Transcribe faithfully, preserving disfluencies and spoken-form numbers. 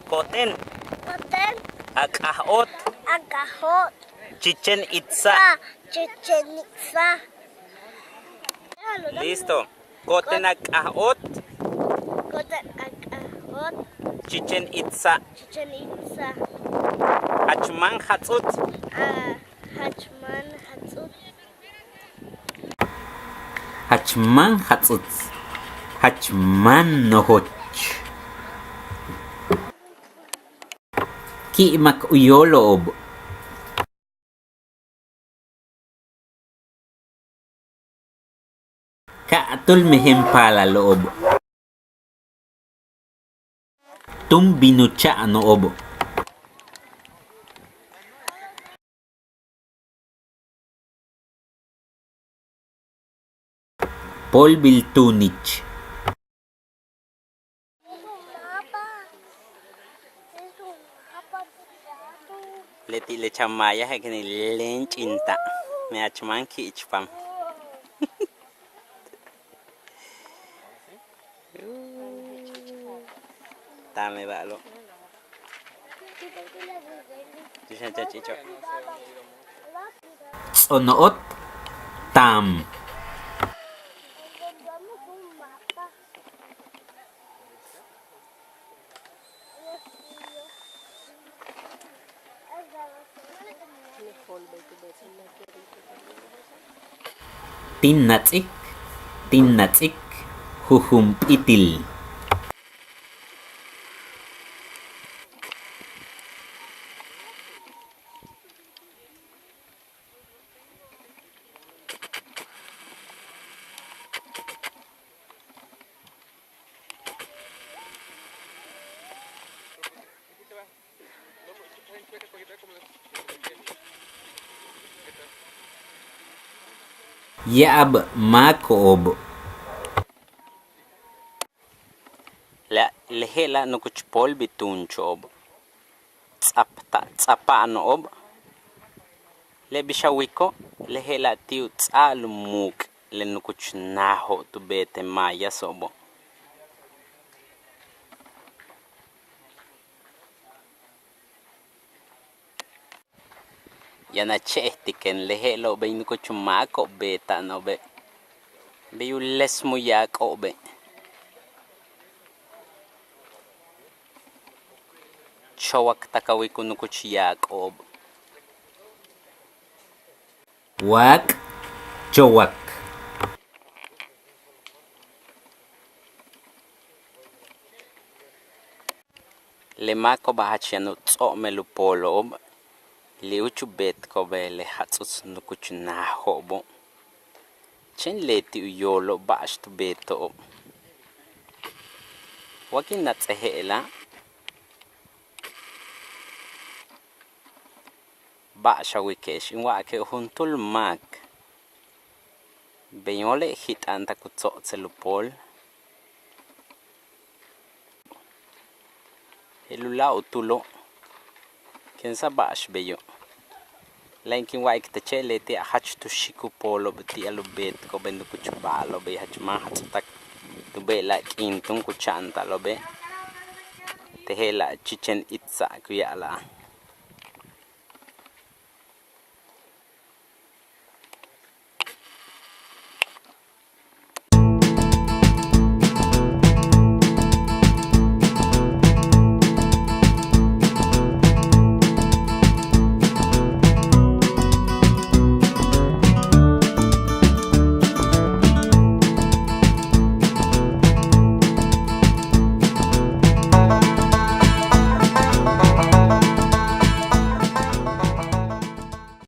Ko'oten. Ko'oten. Ak'aj óot. Ak'aj óot. Chichen Itza. Sa, Chichen Itza. Listo. Ko'oten ak'aj óot. Ko'oten ak'aj óot. Chichen Itza. Chichen Itza. Jach máan jats'uts. A, jach máan jats'uts. Jach máan jats'uts. Jach máan nojoch. Ki'imak u yóolo'ob. Ka'atúul mejen paalalo'ob. Túun bin u cha'ano'ob. Poolbil tuunich. Leti' le chan maaya je'ex ken in leen ch'inta'an, me jach máan ki'ichpam. Taame ba'alo'. Ts'ono'ot taam. Tin nats'ik, tin nats'ik jujun p'íitil. Ya'ab máako'ob. Le, le je'ela' nukuch poolbil tuuncho'ob. Ts'apta', ts'apa'ano'ob. Le bix a wiko', le je'ela' ti' u ts'a'abal u muuk' le nukuch naajo' tu beetej maayaso'obo'. Yaan a che'ejtiken le je'elo' bey nukuch máako'ob beeta'ano'obe', bey u lesem u yaak'o'obe'. Chowak tak a wik u nukuch yaak'o'ob. Waak', chowak. Le máako'oba' jach yaan u ts'o'omel u poolo'ob, le úuch u beetiko'obe' le jats'uts nukuch naajo'obo'. Chéen leti' u yóolo'ob ba'ax tu beeto'ob. Wa kin nats'e je'ela'. Ba'ax a wike'ex in wa'ake' juntúul máak. Bey in wóole' jit'a'an tak u tso'otsel u pool. Je'el u láak' u túulo'. Ken sa' ba'ax beyo'. Láaynin kin wa'ik teche' leti' a jach tu xiik u poolo'ob ti'al u beetiko'ob le nukuch ba'alo'ob bey jach máan jats'utak tu beel a k'iin túun ku cha'anta'alo'obe'. Te' je'ela' Chichen Itza ku ya'ala'al.